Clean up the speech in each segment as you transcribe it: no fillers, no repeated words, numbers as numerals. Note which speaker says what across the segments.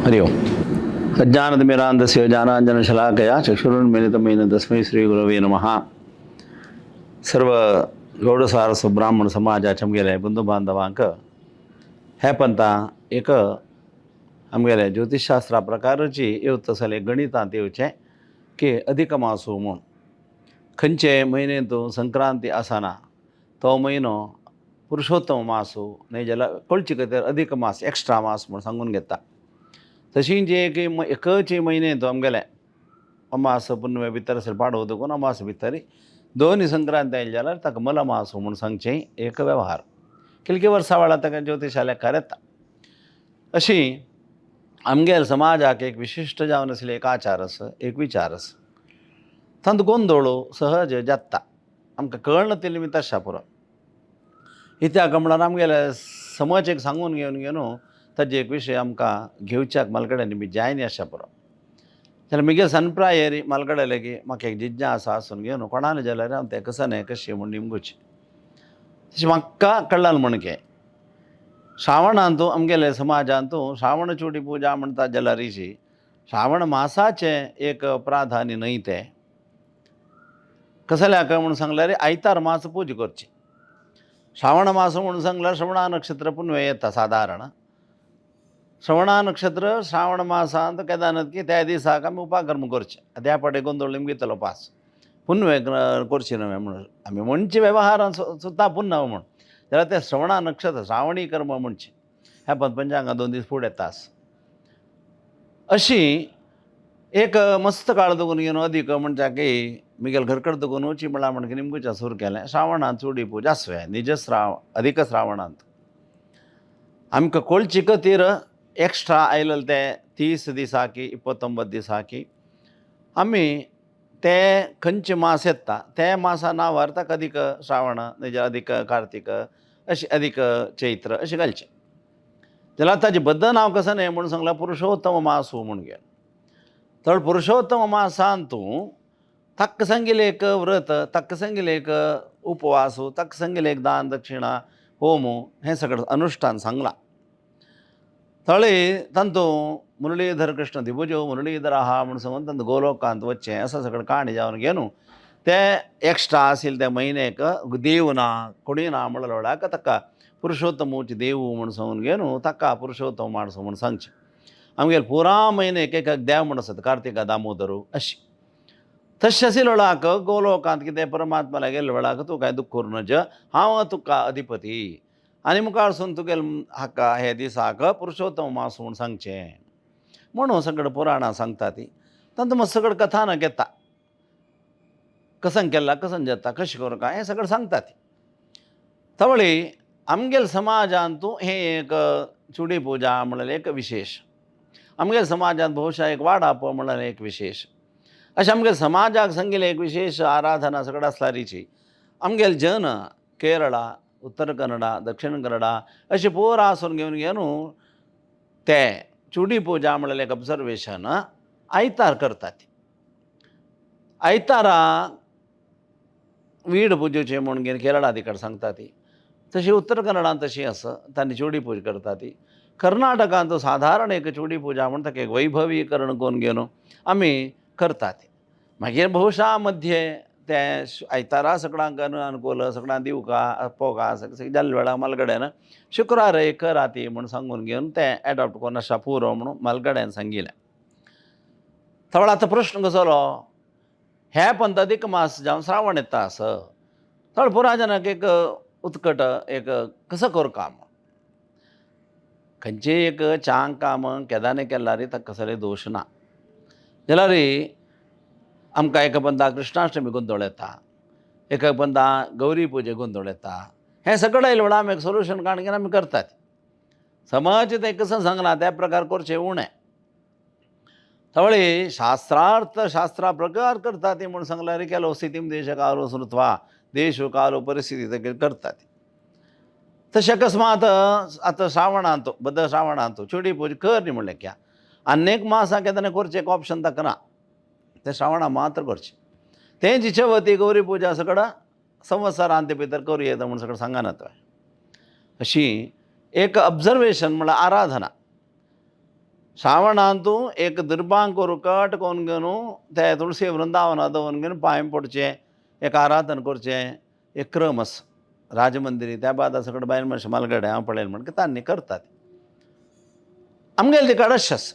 Speaker 1: हरि ओम. अज्ञानतिमिरान्धस्य ज्ञानाञ्जनशलाकया चक्षुरुन्मीलितं तस्मै श्रीगुरवे नमः. सर्व गौडसारस ब्राह्मण समाजाचे आमगेले बंधू बांधवांक हे पंथा एक आमगेले ज्योतिषशास्त्रा प्रकारची येवत आसले गणितांत येवचें की अधिक मासू म्हूण खंयचे म्हयनेंत संक्रांती आसना तो म्हयनो पुरुषोत्तम मासू न्हय जाल्यार कळचे खातीर अधिक मास, एक्स्ट्रा मास म्हूण सांगून घेता. तशींच एक एकच म्हयनेंत आमगेले अमास पुनवे भितर आसले पाडवो देखून अमास भितर दोन संक्रांती आयली जाल्यार ताका मलमास म्हूण सांगचें एक वेव्हार कितके वर्सां वेळार ताका ज्योतिशा लेखार येता. अशी आमगेल समाजाक एक विशिश्ट जावन आसले एक आचार आसा, एक विचार आसा. तातूंत गोंदळ सहज जाता, आमकां कळना तितलें बी तशें पुरो. कित्याक म्हणल्यार आमगेले समज एक सांगून घेवन घेवन ताजे एक विशय आमकां घेवच्याक म्हाल बी जायनी आसा पुरो. जाल्यार म्हगे सनप्रायरी म्हाल लेगी म्हाका एक जिज्ञासा आसून घेवन कोणाले जाल्यार हांव तें कसं न्हय कशें म्हूण निमगुचें. तशें म्हाका कळ्ळां म्हणके श्रावणांत आमगेले समाजांत श्रावण चुडी पुजा म्हणटा जाल्यार श्रावण मासाचें एक प्राधान्य न्हय तें कसल्याक म्हूण सांगल्यार आयतार मास पूजा करची. श्रावण मास म्हूण सांगल्यार श्रवणा नक्षत्र पुनवे येता. सादारण श्रवणा नक्षत्र श्रावण मासांत केदानात की त्या दिसाक आमी उपाकर्म करचें. त्या पाटे गोंदळ निमगितलो पास पुनवे करची न्हय म्हणून आमी म्हणचे वेव्हारान सुद्दां पुन्नव म्हूण जाल्यार तें श्रवणा नक्षत्र श्रावणी कर्म म्हणचें ह्या पंचांगा 2 दीस फुडें येता. अशी एक मस्त काळ दगून घेवन अधिक म्हणच्या की मिगेल घरकड दगून वची म्हळ्यार म्हणकी निमगुच्या सुरू केलें. श्रावणांत चुडी पूजा आसुया निज श्राव अधिक श्रावणांत आमकां कोळची खातीर एक्स्ट्रा आयलेले ते 30 दिसाकी 29 दिसाकी आमी ते खंयचे मास येता ते मासा नांवार ताका अधिक श्रावण निज अधिक कार्तीक अशें अधिक चैत्र अशें घालचें. जाल्यार ताजें बद्द नांव कसं न्हय म्हणून सांगलां पुरुषोत्तम मासू म्हूण घेवन तर पुरुषोत्तम मासांत ताका सांगिल्लें एक व्रत, ताका सांगिल्लें एक उपवास, ताका सांगिल्लें एक दान दक्षिणा होम हें सगळें अनुष्ठान सांगलां. थळी तांतू मुरळीधर कृष्ण दिबुजो मुरळीधर आहा म्हूण सांगून तांतू गोलोकांत वचचें असो सगळें काणी जावन घेवन ते एक्स्ट्रा आशिल्ले ते म्हयनेक देव ना कोणूय ना म्हणल्यार वेळाक ताका पुरुषोत्तमूच देव म्हूण सांगून घेवन ताका पुरुषोत्तम माणसो म्हूण सांगचें. आमगेले पुरा म्हयने एक एक देव म्हूण आसता कार्तिका दामोदर अशी तशें आशिल्ल्या वेळाक गोलोकांत कितें परमात्मा गेल्ल्या वेळाक तूं कांय दुख्ख करूं नज, हांव तुका अधिपती आनी मुखार सून तुगेले हाका हे दिसाक पुरुषोत्तम मास म्हूण सांगचें म्हणून सगळें पुराणां सांगता ती. तातूंत मात सगळें कथानक येता कसं केला कसं जाता कशें करूं काय हें सगळें सांगता ती. तवळी आमगेले समाजांत हें एक चुडी पुजा म्हणल्यार एक विशेश, आमगेले समाजांत बहुशा एक वाडाप म्हणल्यार एक विशेश, अशें आमगेले समाजाक सांगिल्लें एक विशेश आराधना सगळें आसल्यारीची आमगेले जन केरळा, उत्तर कन्नडा, दक्षिण कन्नडा अशें पुरा आसून घेवन घेवन ते चुडी पुजा म्हणल्यार एक ऑब्जर्वेशन आयतार करतात. आयतारा वीड पुजेचें म्हूण घेवन केरळा तिकड सांगता ती. तशी उत्तर कन्नडांत तशी आसा तांणी चुडी पूजा करता ती. कर्नाटकांत सादारण एक चुडी पुजा म्हण ताका एक वैभवीकरण करून घेवन आमी करतात. मागीर बहुशा मध्ये ते आयतारा सगळ्यांक अनुकूल सगळ्यांक दिवका पोगा सगळें जाल्ले वेळार म्हालगड्यान शुक्रार एक राती म्हूण सांगून घेवन तें एडॉप्ट करून अशें पुरो म्हणून म्हालगड्यान सांगिल्लें. थोडो आतां प्रश्न कसलो हे पंत अधिक मास जावन श्रावण येता आस थोडे पुरा जनाक एक उत्कट एक कसो करूं काम खंयचें एक चांग काम केदाने केल्यार ताका कसले दोश ना. जाल्यार आमकां एका पंदा कृष्णाष्टमी गोंदळ येता, एका पंदा गौरी पुजे गोंदळ येता, हें सगळें आयलें म्हणल्यार आमी एक सोल्युशन काडून आमी करतात. समाज तें कसं सांगलां त्या प्रकार करचें उणें. तवळी शास्त्रार्थ शास्त्रा प्रकार करता ती म्हूण सांगल्यार केलो स्थितीम देश कालो स्मृत्वा देश कालो परिस्थिती करता ती. तशें अकस्मात आतां श्रावणांत बद्द श्रावणांत चुडी पूजा कर न्ही म्हणलें क्या आनी एक मासा केन्ना करचें एक ऑप्शन ताका ना, तें श्रावणा मात्र करचें. तें जी चवथी गौरी पुजा सगळं संवसारांत भितर करूं येता म्हूण सगळें सांगना तुवें. अशी एक ऑब्जर्वेशन म्हळ्यार आराधना. श्रावणांतू एक दुर्बांक कट करून घेवन ते तुळशी वृंदावन दवरून घेवन पांय पडचें, एक आराधन करचें, एक क्रम आसा राजमंदिरी. त्या बाद सगळें बायल मनशां मालगडे हांव पळयलें म्हण तांणी करतात. आमगेलें ती अशें आसा.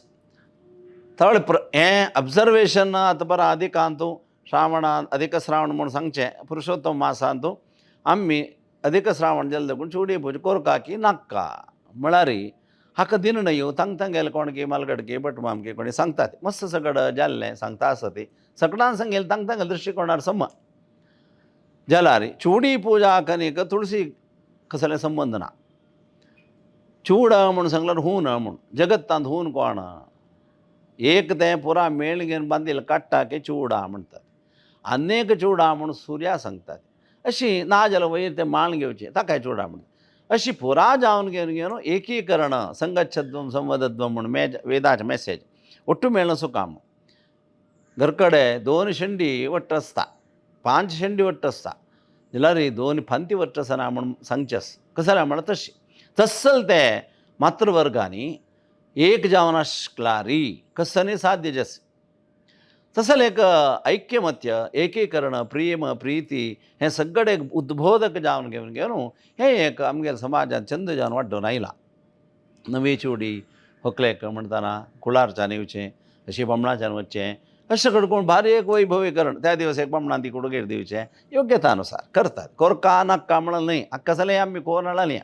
Speaker 1: थळ हें अब्जर्वेशन आतां बरें अधिकांतू श्रावणान अधिक श्रावण म्हूण सांगचें पुरुषोत्तम मासांतू आमी अधिक श्रावण जालें देखून चुडी पूजा कोरका की नाक्का म्हळ्यार हाका निर्णय तांग तांगेले कोणकी मालगडकी भटमामकी कोणी सांगतात मस्त सगळं जाल्लें सांगता आसा ती सगळ्यान सांगेल तांग तांगेले दृश्टिकोणार सम जाल्यार चुडी पुजा कनीक तुळसी कसले संबंद ना. चूड म्हूण सांगल्यार हून म्हूण जगत्तांत हून कोण एक तें पुरा मेळ घेवन बांदिल काडटा की चुडा म्हणटात, आनेक चुडा म्हूण सुर्या सांगतात. अशी ना जाल्यार वयर तें माळ घेवचें ताकाय चुडा म्हणटात. अशी पुरा जावन घेवन घेवन एकीकरण संगच्छत्वम संवदत्वम म्हूण मेज वेदाचें मॅसेज ఒట్టు मेळ्ळें सुखा म्हूण. घरकडे दोन शेंडी वट्ट आसता, पांच शेंडी वट्ट आसता जाल्यार दोन फांती वट्ट आसना म्हूण सांगचें आसा. कशें जाल्यार म्हळ्यार तशें तसल ते मातृवर्गांनी एक जावन आसकलारी कसनी साध्य जस तसल एक ऐक्यमत्य एकीकरण प्रेम प्रीती हें सगळें एक उद्बोधक जावन घेवन घेवन हें एक आमगेल्या समाजांत चंद जावन वाडून आयलां. नवी चुडी व्हंकलेक म्हणटना कुळारच्यान येवचें, अशी बामणाच्यान वचचें, अशें सगळें कोण भारी एक वैभवीकरण त्या दिवस एक बामणान ती कुडगेर दिवचें योग्यतानुसार करतात. कोरका नाक्का म्हणून न्हय हाका कसलें आमी कोर नळाली.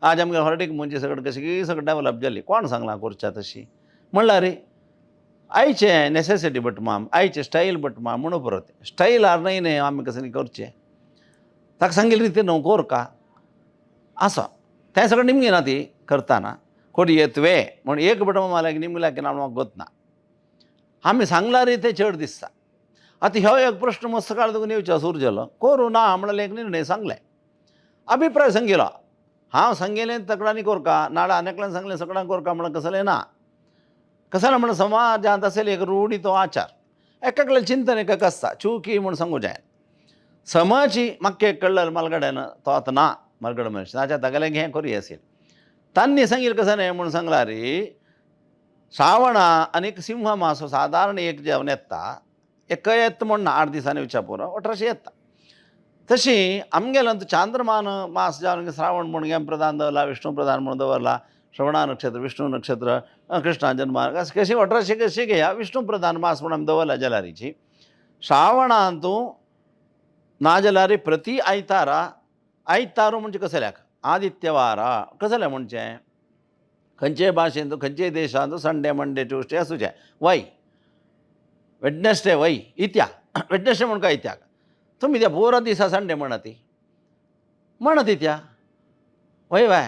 Speaker 1: आज आमगे हॉर्डीक म्हणजे सगळें कशी सगळें डेवलप जाली कोण सांगलां करच्या तशी म्हणल्यार आयचें नेसेसिटी बट माम आयचें स्टायल बट माम म्हणून परत स्टायलार न्हय न्हय आमी कसली करचें ताका सांगिल्ली रितीन न्हू कोरका आसा तें सगळें निमगे ना ती करतना कोडी येतवे म्हण एक बट मामा लागीं निमगे लागीं म्हाका गोतना आमी सांगल्यार तें चड दिसता. आतां हो एक प्रश्न मस्त काळ तुका येवचो सुरू जालो करूं ना म्हणल्यार एक निर्णय सांगलें अभिप्राय सांगिलो हांव सांगेलें तकडांनी कोरका नाल्यार आनी सांगलें सगळ्यांक कोरका म्हणल्यार कसलें ना. कसलें म्हणून समाजांत आसलें एक रुढी तो आचार एककलें चिंतन एक आसता चुकी म्हूण सांगू जाय. समाजी म्हाका एक कळ्ळें मालगड्यान तो आतां ना मालगड मनीस ताच्या तागेलें हें करूं आसेल तांणी सांगिल्लें कसलें न्हय म्हूण सांगलां रे श्रावणा आनी सिंह मास सादारण एक जेवण येता एक येता म्हण ना 8 दिसांनी वचच्या पुरो 18 येता. तशी आमगेल्यान चांद्रमान मास जावन श्रावण म्हूण हें प्रधान दवरला विष्णू प्रधान म्हूण दवरला श्रवणा नक्षत्र विष्णू नक्षत्र कृष्णा जन्मा कशी 18 कशी घेया विष्णू प्रधान मास म्हूण आमी दवरला जाल्यारीची. श्रावणांतू ना जाल्यार प्रति आयतारा आयतारो म्हणजे कसल्याक आदित्यवारा कसलें म्हणचें खंयचे भाशेन खंयचे देशांत संडे मंडे ट्युजडे आसूचें वय वेडनेसडे वय इत्या वेडनेसडे म्हण काय इत्याक तुमी त्या पुरो दिसा संडे म्हणत म्हणत इत्या वय वय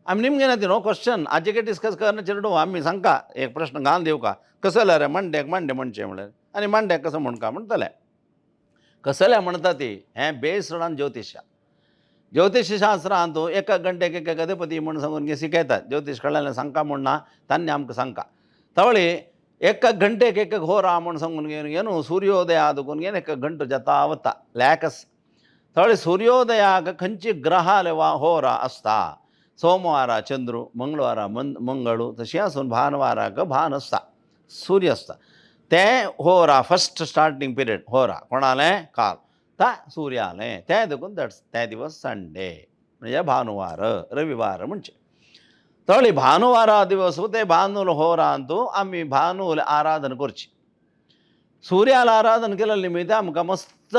Speaker 1: आमी निमगे ना ती नो क्वेश्चन आजे डिस्कस करना चेडूं आमी सांगका एक प्रश्न घालून दिवका कसले रे मंडेक मंडे म्हणचें म्हणल्यार आनी मंडेक कसो म्हणका म्हणटलें कसलें म्हणटा ती हें बेस्ड ऑन ज्योतिशा. ज्योतिशशास्त्रांत एका घंट्याक एक गणपती म्हूण सांगून शिकयतात ज्योतिश कळ्ळें सांगका म्हूण ना तांणी आमकां सांगका तवळी एका घंटेक एक होरा म्हूण सांगून घेवन घेवन सूर्योदया दुखून घेवन एक घंटो जाता वता लॅकस तवळी सूर्योदयाक खंयची ग्रहाले वा होरा आसता सोमवारा चंद्रू मंगळवारा मंगळू तशें आसून भानवाराक भान आसता सूर्य आसता तें होरा फस्ट स्टार्टींग पिरियड होरा कोणालें काल ता सूर्यालें तें देखून that's ते दिवस संडे म्हणजे भानुवार रविवार म्हणचें. तळी भानुवारा दिवस ते भानूल होरांतू आमी भानूल आराधन करची सूर्याला आराधन केलें निमित्त आमकां मस्त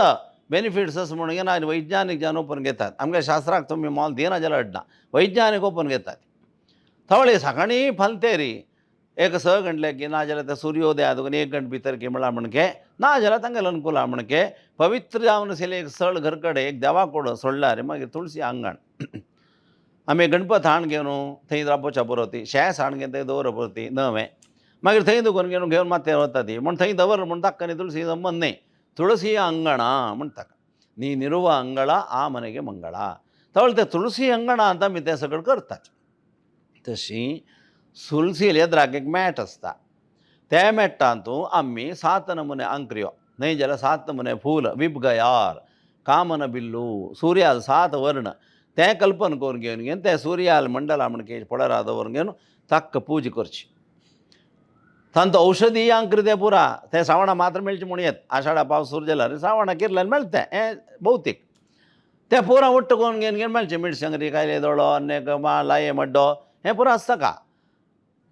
Speaker 1: बेनिफिट्स आसा म्हणून घेना वैज्ञानीक जावन ओपन घेतात आमच्या शास्त्राक तुमी मोल दिना जाल्यार अडना वैज्ञानीक ओपन घेतात. थवळे सकाळीं फालतेरी एक 6 घंटले की ना जाल्यार ते सूर्योदया देखून 1 घंटे भितर की म्हळ्यार म्हणके ना जाल्यार तांगेलें अनुकूल म्हणके पवित्र जावन आशिल्लें एक स्थळ घर कडेन एक देवा कडेन सोडल्यार मागीर तुळसी आंगण आमी गणपत हाण घेवन थंय राबोवच्या पुरो ती शेंस हाण घेवन थंय दवरप पुरो नवें मागीर थंय दुखून घेवन घेवन माथ्यार वता ती म्हूण थंय दवर म्हूण ताका आनी तुळसी संबंद न्हय ತುಳಸಿ ಅಂಗಣ म्हणटा ನೀನಿರುವ ಅಂಗಳ ಆ ಮನೆಗೆ ಮಂಗಳ. तवळ ते तुळसी अंगणा आमी तें सगळें करतात. तशी तुळसी लेद्राक एक मॅट आसता त्या मॅटांतू आमी 7 नमुने आंकऱ्यो न्हय जाल्यार 7 नमुने फूल विबगयार कामन बिल्लू सूर्याल 7 वर्ण तें कल्पना करून घेवन घेवन तें सूर्याल मंडला म्हणके पळरा दवरून घेवन ताका पुजा करची. तांचो औषधी अंकृते पुरा ते श्रावणा मात्र मेळचे म्हूण येत आषाढा पावस सुरू जाल्यार श्रावणा किरल्यान मेळटा हें भौतीक ते पुरा ಒಟ್ಟು करून घेवन घेवन मेळचें मिरसांगरी कायले दोडो आनी लाये मड्डो हें पुरा आसता का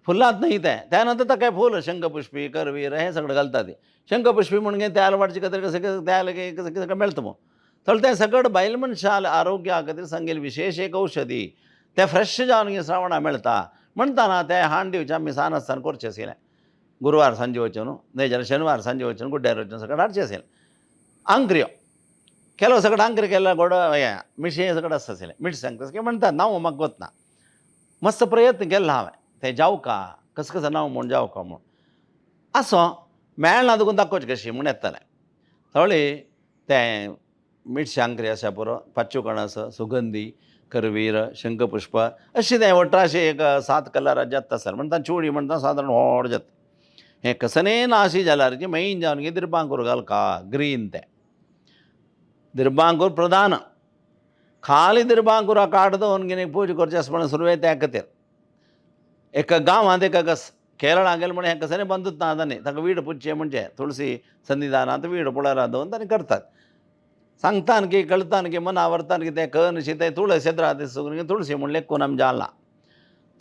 Speaker 1: फुलांत न्ही तें. त्यानंतर ताका फूल शंखपुष्पी करवीर हें सगळें घालता ती शंखपुष्पी म्हणून तेल वाडचे खातीर कसं तेल कसं सगळें मेळटा मग तर तें सगळें बायल मनशाल आरोग्या खातीर सांगेल विशेष एक औषधी तें फ्रेश जावन श्रावणा मेळटा म्हणटाना तें हाण दिवचें आमी सान आसतना करचें आशिल्लें. गुरवार सांजे वचून न्हय जाल्यार शेनवार सांजे वचून गुड्ड्यार वचून सगळें हाडचें आशिल्लें. आंकऱ्यो ಕೆಲವು सगळें आंकरी केल्यार गोड हें मिरशें सगळें आसता आशिल्लें मिरसांग तशें म्हणटात नांव म्हाका गोत ना. मस्त प्रयत्न केल्लो हांवें तें जावका कसं कसं नांव म्हूण जावका म्हूण आसूं मेळना देखून दाखोवचें कशी म्हूण येतलें थोडी तें मिरसांग आंकरी आसा पुरो पाच्चू कणस सुगंधी करवीर शंखपुष्प अशें तें वट्राशें एक 7 कलराचें जाता सर म्हणटा चुडी म्हणटा सादारण व्हड जाता हें कसनेन आशी जाल्यार की मेन जावन की दिरबांकूर घालका ग्रीन तें दिरबांकूर प्रधान खाली दिरबांकुरा काड दवरून कितें पूजा करची आसा म्हणून सुरवेक त्या खातीर एका गांवांत एका कस केरळा गेले म्हण हें कसलें बंदूच ना तांणी ताका वीड पुजचें म्हणजे तुळसी सन्निधानांत वीड पुळारा दवरून तांणी करतात. सांगतान की कळतान की मना व्हरतान की तें कनशी तें तुळस येद्रा दिसून तुळसी म्हणलें कोण आमी जालना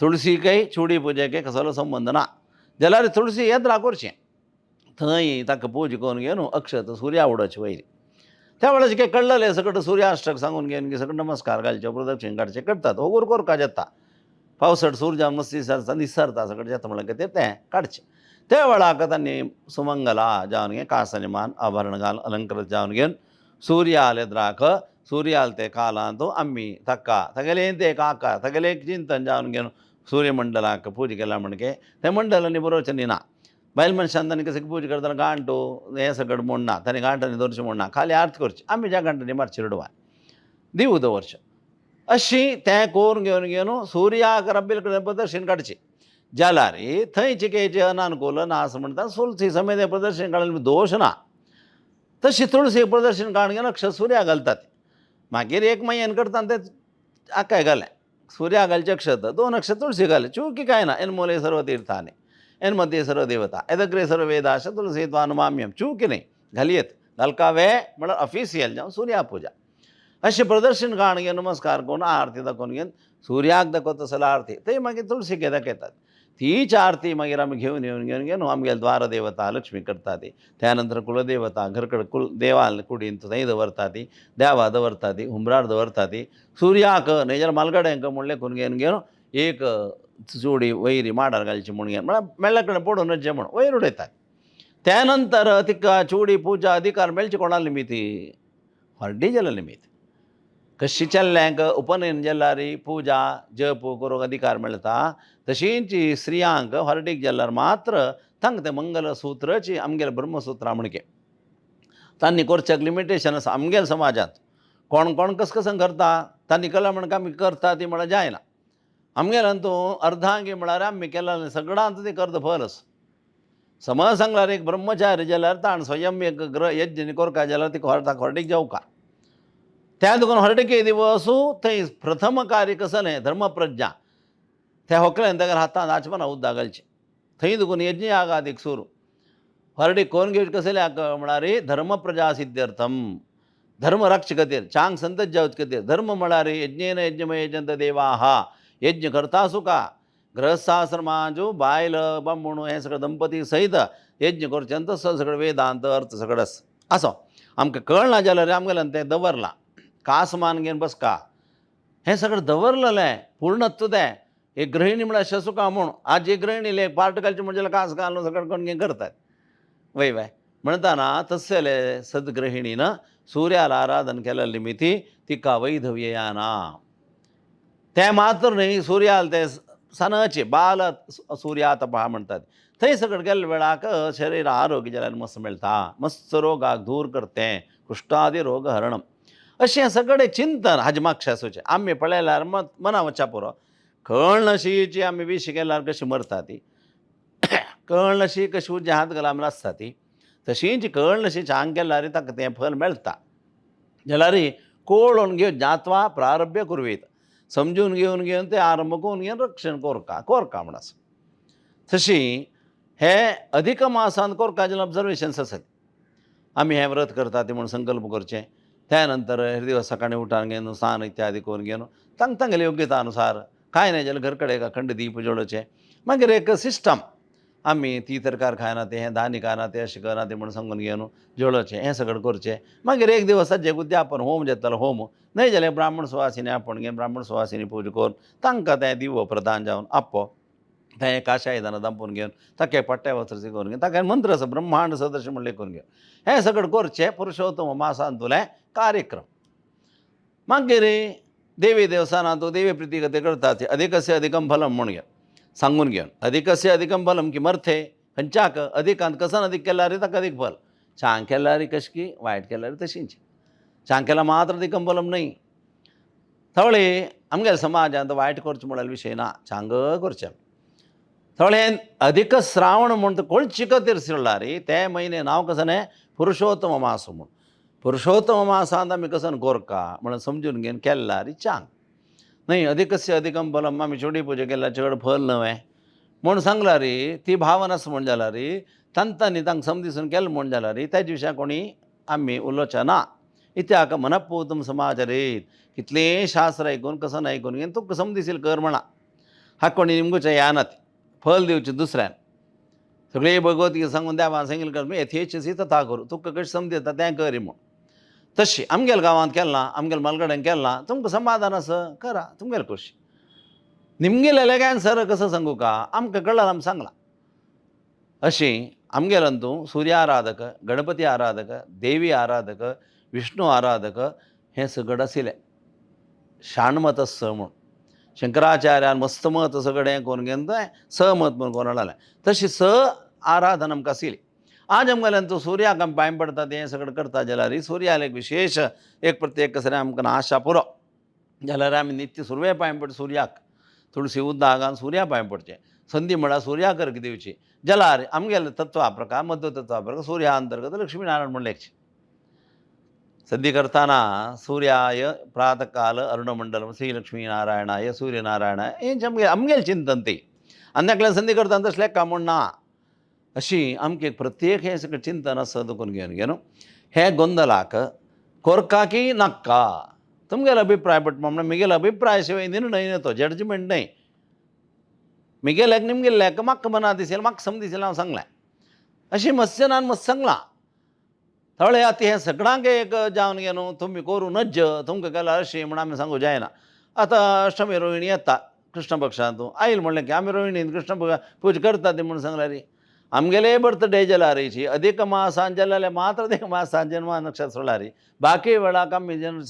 Speaker 1: तुळसीकय चुडी पुजेकय कसलो संबंद ना जाल्यार तुळसी येद्रा करचें थंय ताका पूजा करून घेवन अक्षत सुर्या उडोवचे वयली त्या वेळार काय कळलेलें सगळें सूर्याष्टक सांगून घेवन की सगळें नमस्कार घालचे प्रदक्षिण काडचे करतात होगूर कोरका जाता पावसट सूर्य मस्ती सरता निसरता सगळें जाता म्हणल्यार खातीर तें काडचें. त्या वेळाक तांणी सुमंगला जावन घेवन कासांनी मान आभरण घाल अलंकृत जावन घेवन सूर्याल येद्राक सूर्याल ते कालांत आमी ताका तागेलें तें काका तागेलें एक चिंतन जावन घेवन सूर्यमंडलाक पूजा केला म्हणके तें मंडलांनी बरोवचें ना. बायल मनशान तांणी कशें पूजा करतना गांठो हें सगळें म्हूण ना तांणी गांठांनी दवरचें म्हूण ना खाली आरती करची आमी ज्या गांठांनी मारची रडवान दिव दवरचें अशी तें करून घेवन घेवन सुर्याक रब्बील कडेन प्रदर्शन काडचें जाल्यार थंय चिकेचें अनानुकूल ना आसा म्हणटा तुळसी समेत प्रदर्शन काडल्यार दोश ना. तशी तुळसी प्रदर्शन काडून घेवन अक्षर सुर्या घालतात मागीर एक म्हयन्यान करता तें आकाय घालें सुर्या घालचें अक्षत 2 अक्षर तुळसी घालें चुकी काय ना एनमोले सर्व तीर्थानी एनमध्ये सर्व देवता एदग्रे सर्व वेदाश तुळसी त्वानुमाम्यम चुकी न्ही घालयेत घालकावे म्हळ्यार ऑफिशियल जावं सुर्या पूजा अशें प्रदर्शन काडून घेवन नमस्कार करून आरती दाखोवन घेवन सुर्याक दाखोवता तसलो आरती थंय मागीर तुळशीक दाखयतात तीच आरती मागीर आमी घेवन येवन घेवन घेवन आमगेले द्वारदेवता लक्ष्मी करता ती त्यानंतर कुलदेवता घरकड कुल देवाल कुडीन थंय दवरता ती देवा दवरता ती हुमरार दवरता ती सुर्याक न्हय जाल्यार मालगड्यांक म्हणलें करून घेवन घेवन एक जोडी वयरी माडार घालची म्हूण घेवन म्हळ्यार मेळ्ळ्या कडेन पडून जे म्हूण वयर उडयतात. त्यानंतर तिका चुडी पुजा अधिकार मेळची कोणा निमिती हळदी जाल्या निमित्त कशी चल्ल्यांक उपनयन जाल्यार पुजा जप करूंक अधिकार मेळटा तशींच स्त्रियांक हरडीक जाल्यार मात्र तांकां तें मंगलसूत्राची आमगेलें ब्रह्मसूत्रां म्हणके तांणी करच्याक लिमिटेशन आसा आमगेल्या समाजांत कोण कोण कस कसं करता तांणी केलां म्हण आमी करता ती म्हळ्यार जायना आमगेल्यान तूं अर्धांगी म्हळ्यार आमी केला सगळ्यांत तें करता फलस समज सांगल्यार एक ब्रह्मचारी जाल्यार ताण स्वयं एक ग्रह यज्ञ कोरका जाल्यार ती हरडीक जावका त्या देखून हरडिके दिवस थंय प्रथम कार्य कसलें धर्मप्रज्ञा त्या होकल्यान ताका हातांत आचमना उदक घालचें थंय देखून यज्ञ यागादीक सुरू हरडीक कोण घेवचें कसलें म्हळ्यार धर्मप्रजा सिद्ध्यर्थम धर्म रक्षे खातीर चांग संतत जावचे खातीर धर्म म्हळ्यार यज्ञेन यज्ञमय यजंत देवाः यज्ञ करता सुका गृहस्थाश्रमांचो बायल बामण हें सगळें दंपती सयत यज्ञ करचें तसो सगळें वेदांत अर्थ सगळें आसो आमकां कळना जाल्यार आमगेल्यान तें दवरलां कास मान घेवन बसका हें सगळें दवरलेलें पूर्णत्व तें एक गृहिणी म्हळ्यार शसुका म्हूण आज एक गृहिणी एक पार्ट घालची म्हणजे कास घालून सगळें कोण कितें करतात वय वय म्हणटाना तसले सद्गृहिणीन सूर्याला आराधन केल्या निमित्ती तिका वैधव्य याना तें मात्र न्ही सूर्याल ते सनाचे बाल सूर्यातपा म्हणटात थंय सगळें गेल्ल्या वेळाक शरीर आरोग्य जाल्यार मस्त मेळटा मस्त रोगाक दूर करतें कुश्टादी रोग हरणम अशें सगळें चिंतन हाजे मागशें आसूचें आमी पळयल्यार मना वच्चा पुरो कळनशीची आमी विश केल्यार कशी मरता ती कळनशी कशी उज्या हात घाल आमी आसता ती तशींच कळनशी चांग केल्यार ताका तें फल मेळटा जाल्यार कोळोवन घेवन ज्ञात्वा प्रारभ्य कुर्वीत समजून घेवन घेवन ते आरंभ करून घेवन रक्षण कोरका कोरका म्हण आसा. तशी हे अधिक मासान कोरका ऑब्जर्वेशन्स आसत. आमी हें व्रत करता ते म्हूण संकल्प करचें. त्या नंतर हेर दिवस सकाळी उठान घेवन स्नान इत्यादी करून घेवन तांक तांगेले योग्यता अनुसार कांय नाही जाल्यार घर कडेन एक अखंड दीप जळोवचें. मागीर एक सिस्टम आमी ती तरकार खायना ते हें धान्य खायना ते अशें करना ते म्हूण सांगून घेवन जळोवचें, हें सगळें करचें. मागीर एक दिवस ताजें उद्यापन होम जातालो, होम न्हय जाल्यार ब्राह्मण सुवासिनी आपोवन घेवन ब्राह्मण सुवासिनी पुजा करून तांकां तें दिवो प्रदान जावन आपो तें काशायदान दांपून घेवन ताका पट्ट्या वस्त्र करून घेवन ताका मंत्र आसा ब्रह्मांड सदृश म्हणलें करून घेवन हें सगळें करचें पुरुषोत्तम मासांतुलें कार्यक्रम. मागीर देवी देवस्थानांत देवी प्रिती करतात अधिकस्य अधिकम फलम म्हूण घेवन सांगून घेवन अधिकस्य अधिकम फलम किमर्थे खंयच्याक अधिकांत कसन अधिक केल्यार ताका अधिक फल, चांग केल्यार कशें की वायट केल्यार तशींच, चांग केल्यार मात्र अधिकम फलम न्हय. थवळे आमगेल्या समाजांत वायट करचें म्हळ्यार विशय ना, चांग करचें. थवळे अधिक श्रावण म्हूण कोळचिक तिरसुळ्ळारी ते म्हयने नांव कसं पुरुषोत्तम मास म्हूण. पुरुषोत्तम मासांत आमी कसन कोरका म्हणून समजून घेवन केल्यार चांग न्हय. अधिकस्य अधिकम फलम आमी चोडी पुजा केल्यार चड फल न्हय म्हूण सांगला रे, ती भावना म्हूण जाला रे तांतांनी तांकां समदिसून केलें म्हूण जाला रे, त्या दिवसा कोणी आमी उलोवचे ना. इत्याक मनपूतम समाचरेत कितलें शास्त्र आयकून कसन आयकून घेवन तुका समदिसील कर म्हणा हा कोणी निमगुचें या ना फल दिवचें दुसऱ्यान सगळें भगवद्गीता सांगून देवान सांगिल्लें कर यथेच्छसी तथा करूं तुका कशें समजता तें कर म्हूण. तशी आमगेल्या गांवांत केलां आमगेल्या मालगड्यान केलां तुमकां समाधान आसा करा तुमगेले खोशी. निमगेले कॅन्सर कसो सांगू का आमकां कळ्ळां आमी सांगलां. अशी आमगेल्यान सूर्य आराधक, गणपती आराधक, देवी आराधक, विष्णू आराधक हें सगळें आशिल्लें शाणमत स म्हूण. शंकराचार्यान मस्त मत सगळें करून घेवन तें सहमत म्हूण कोण म्हणलें तशी स आराधना आमकां आशिल्ली. आज आमगेल्यान तो सूर्याक आमी पांय पडटा तें सगळें करता जाल्यार सूर्याक एक विशेश एक प्रत्येक कसलें आमकां आशा पुरो जाल्यार आमी नित्य सुरवे पांय पड सूर्याक तुळशी उदक घालून सूर्या पांय पडचें, संदी म्हळ्यार सूर्याक अर्घ दिवची जाल्यार आमगेले तत्वा प्रकार मध्व तत्वा प्रकार सूर्या अंतर्गत लक्ष्मीनारायण म्हण लेखचें. संधी करताना सूर्याय प्रातःकाल अरुणमंडलम श्रीलक्ष्मीनारायणाय सूर्यनारायणाय हें आमगे आमगेलें चिंतन ती आनी एकल्यान संधी करतना तशें लेखा म्हूण ना. अशी आमकां प्रत्येक हें सगळें चिंतन आसा देखून घेवन घेवन हे गोंदलाक कोरका की नाक्का तुमगेलो अभिप्राय बट म्हणून मिगेलो अभिप्राय शिवाय निर्णय न्हय तो जजमेंट न्हय. मिगेल्याक निमगेल्याक म्हाका मना दिसेल म्हाका सम दिसेल हांव सांगलें अशी मत्स्यनान मस्त सांगलां. थोडे आतां हें सगळ्यांक एक जावन गे न्हू तुमी करूं नज्ज तुमकां केल्यार अशें म्हूण आमी सांगूं जायना. आतां अष्टमी रोहिणी येता कृष्ण पक्षांत आयल म्हणलें की आमी रोहिणीन कृष्ण पुजा करता ती म्हूण सांगल्यार आमगेले बर्थडे जाल्यार अधिक मासान जाल्यार मात्र अधिक मासान जन्म नक्षत्र सोडल्यार बाकी वेळाक आमी जन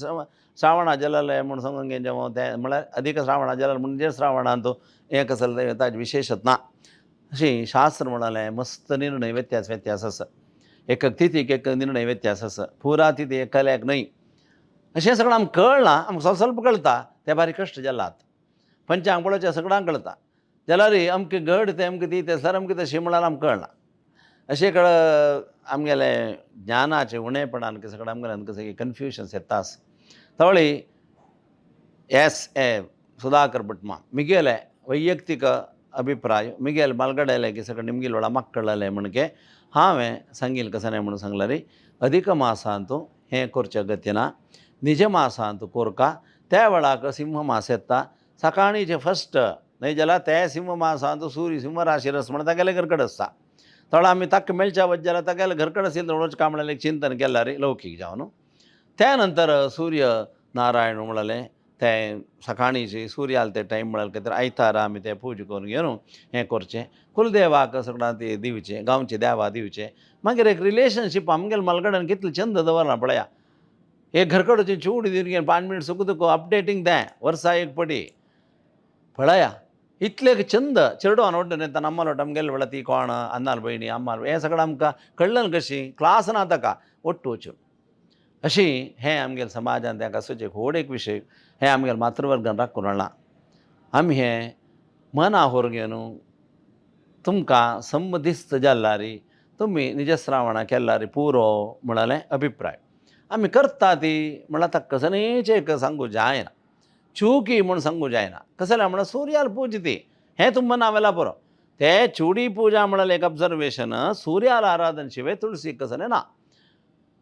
Speaker 1: श्रावणा जाल्यार म्हूण सांगून गे जेवण तें म्हळ्यार अधिक श्रावणा जाल्यार म्हणजे श्रावणांत हें कसलें ताजें विशेशत ना. अशी शास्त्र म्हणालें मस्त निर्णय व्यत्यास व्यत्यास आसा, एक तिथीक एक निर्णय व्यत्यास आसा, पुरा तिथी एकल्याक न्हय अशें सगळें आमकां कळना, आमकां स्वल्प स्वल्प कळटा ते बारीक कश्ट जालात पंचांग पळोवचें सगळ्यांक कळटा जाल्यार अमकें घड तें अमकें ती तें सर अमकें तशें म्हळ्यार आमकां कळना. अशें कळ आमगेलें ज्ञानाचें उणेपणान सगळें आमगेलें कशें कन्फ्युजन्स येतास. तवळी एस ए सुधाकर भटमा मिगेले वैಯಕ್ತಿಕ अभिप्राय मिगेल मालगडेले की सगळें निमगेल वेळा म्हाका कळ्ळें म्हणके हांवें सांगील कशें म्हणून सांगलें रे अधिक मासांत हें करचें अगत्य ना, निज मासांत कोरका त्या वेळाक सिंह मास येता सकाळींचे फस्ट न्हय जाल्यार ते सिंह मासांत सूर्य सिंह राशीर आसा म्हणून तागेले घरकड आसता. थोडो आमी ताका मेळच्या वच जाल्यार तागेले घरकड आशिल्लें थोडोच काम म्हणल्यार एक चिंतन केल्यार रे लौकीक जावन त्या नंतर सूर्य नारायण म्हळ्यालें तें सकाळींचे सूर्याल ते टायम म्हळ्यार कितें आयतारा आमी तें पुजा करून घेवन हें करचें कुलदेवाक सगळ्यां ते दिवचें गांवचे देवा दिवचें. मागीर एक रिलेशनशीप आमगेले मालगड्यान कितलें चंद दवरलां पळया एक घरकडची चूड दिवन घेवन 5 मिनट सुख तुका अपडेटींग तें वर्सा एक पटी पळया इतले चंद चेडवान वड्डून येता नम्माल आमगेले वेळा ती कोण अन्नाल भयणी अम्माल हें सगळें आमकां कळ्ळें कशी क्लास ना ताका ಒಟ್ಟು वचून अशी हें आमगेले समाजान ताका आसूचें व्हड एक विशय हें आमगेले मातृवर्गान राखून हाडलां. आमी हें मना होर घेवन तुमकां संबदिस्त जाल्यार तुमी निजश्रावणा केल्यार पुरो म्हळ्यालें अभिप्राय आमी करता ती म्हळ्यार ताका कसलेंच एक सांगू जायना चुकी म्हूण सांगू जायना कसलें म्हळ्यार सूर्याल पूज ती हें तुमी मना व्हेल्यार पुरो. ते चूडी पूजा म्हळ्यार एक ऑब्जर्वेशन, सूर्याला आराधन शिवाय तुळसी कसलें ना.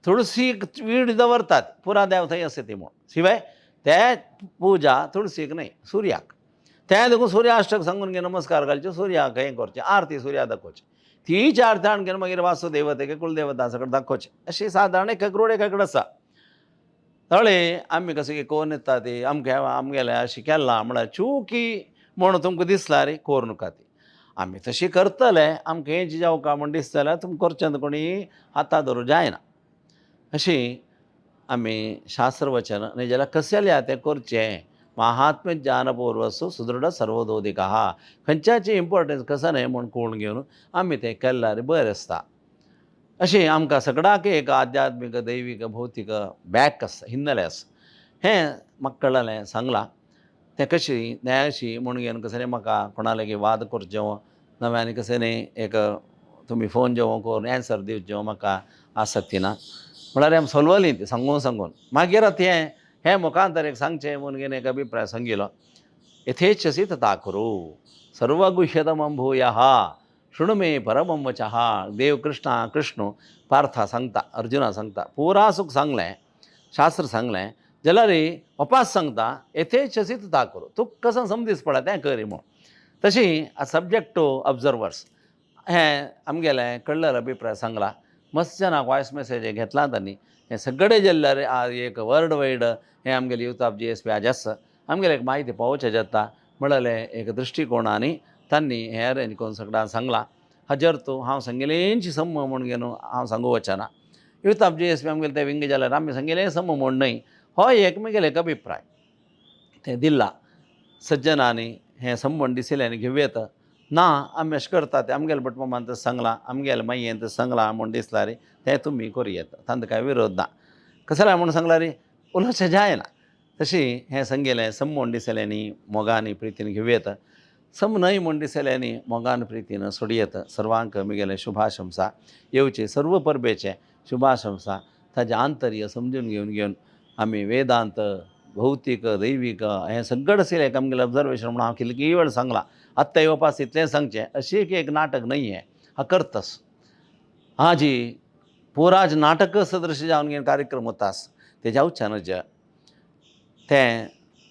Speaker 1: तुळसीक वीड दवरतात पुरा देव थंय आसा ती म्हूण, शिवाय ते पूजा तुळसीक न्हय सूर्याक. तें देखून सूर्याष्टक सांगून घे नमस्कार घालचे, सूर्याक हें करचें, आरती सूर्या दाखोवची, तीच आरती हाडून मागीर वासुदेवतेक कुलदेवता सगळें दाखोवचें. अशी सादारण एक रूढ एकाकडे आसा. तळे आमी कशें कोण येता ती आमगे आमगेलें अशें केलां म्हळ्यार चुकी म्हणून तुमकां दिसला रे कोर नका ती. आमी तशी करतले, आमकां हें जावका म्हूण दिसता जाल्यार तुमकां करचें कोणी हाता धरूं जायना. अशी आमी शास्त्रवचन न्ही जाल्यार कसलें तें करचें. महात्म्य ज्ञानपूर्वसु सुदृढ सर्वदोदिकः, खंयच्याची इम्पोर्टन्स कसो न्हय म्हूण कोण घेवन आमी तें केल्यार बरें आसता. अशें आमकां सगळ्याक एक आध्यात्मीक दैवीक भौतीक बॅक आसा, हिन्नले आसा. हें म्हाका कळ्ळें सांगलां तें कशी न्यायाशी म्हूण घेवन कसलें म्हाका कोणा लागीं वाद करचें नव्यान कसलें न्ही एक तुमी फोन जेवण करून एन्सर दिवचें म्हाका आसक्ती ना. म्हळ्यार आमी सोलवली ती सांगून सांगून मागीर आतां हें हें मुखांतर एक सांगचें म्हूण घेवन एक अभिप्राय सांगिलो. यथेच्छसि तथा कुरु सर्वगुह्यतमं भूयः शृणु मे परमं वचः. देव कृष्णा कृष्ण पार्था सांगता, अर्जुना सांगता, पुरा सुख सांगलें, शास्त्र सांगलें, जाल्यार वापास सांगता यथेच्छसि तथा कुरु, तूं कसो समजीस पडा तें कर म्हूण. तशी सब्जेक्ट टू ऑब्जर्वर्स हें आमगेलें कळ्ळें अभिप्राय सांगला. मस्त जाणांक वॉयस मेसेज घेतला तांणी. हें सगळें जाल्यार एक वर्ल्ड वायड हें आमगेलें youth of GSP आज आसा, आमगेलें एक म्हायती पावोवचें जाता म्हळ्ळें एक दृश्टिकोणांनी तांणी हें अरेंज करून सगळ्यांक सांगलां. हाजेर तूं हांव सांगलेंची सम्म म्हूण घेवन हांव सांगू वचना. यूथ ऑफ GSP आमगेलें तें विंग जाल्यार आमी सांगलें सम्म म्हूण न्हय, हो एक म्हगेलो एक अभिप्राय तें दिला. सज्जनांनी हें संबंद दिशिल्लें आनी घेवं येता ना. आमी अशें करता तें आमगेले भटमामान तशें सांगलां, आमगेले मायेन तशें सांगलां म्हूण दिसलां रे तें तुमी करूं येता, तांकां कांय विरोध ना. कसलें म्हूण सांगलां रे उलोवचें जायना. तशी हें सांगलें सम म्हूण दिसलें न्ही मोगान प्रितीन घेवं येता, सम न्हय म्हूण दिसलें न्ही मोगान प्रितीन सोडूं येता. सर्वांक म्हगेलें शुभाशंसा, येवचे सर्व परबेचें शुभाशंसा. ताजें आंतर्य समजून घेवन घेवन आमी वेदांत भौतीक दैवीक हें सगळें आशिल्लें एक आमगेलें ऑब्जर्वेशन म्हणून हांव कितलीं वेळ सांगलां. आत्तां येवपास इतलें सांगचें अशें एक नाटक न्हय हें, हा करतस हाजी पुराज नाटक सदृश जावन घेवन कार्यक्रम वतास ते जावचें न्हय, तें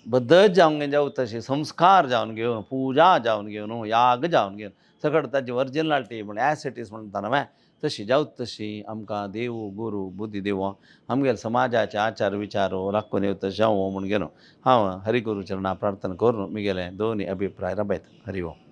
Speaker 1: बद्दच जावन घेवन जावं तशें संस्कार जावन घेवन पुजा जावन घेवन याग जावन घेवन सगळें ताजी ओरिजिनलिटी म्हण एज it is म्हणटा न्हय तशी जावं तशी आमकां देव गुरू बुद्धी दिवो, आमगेले समाजाचे आचार विचार राखून येवता जावं म्हूण घेवन हांव हरिगुरू चरणा प्रार्थना करून म्हगेले दोनी अभिप्राय राबयता. हरि ओम.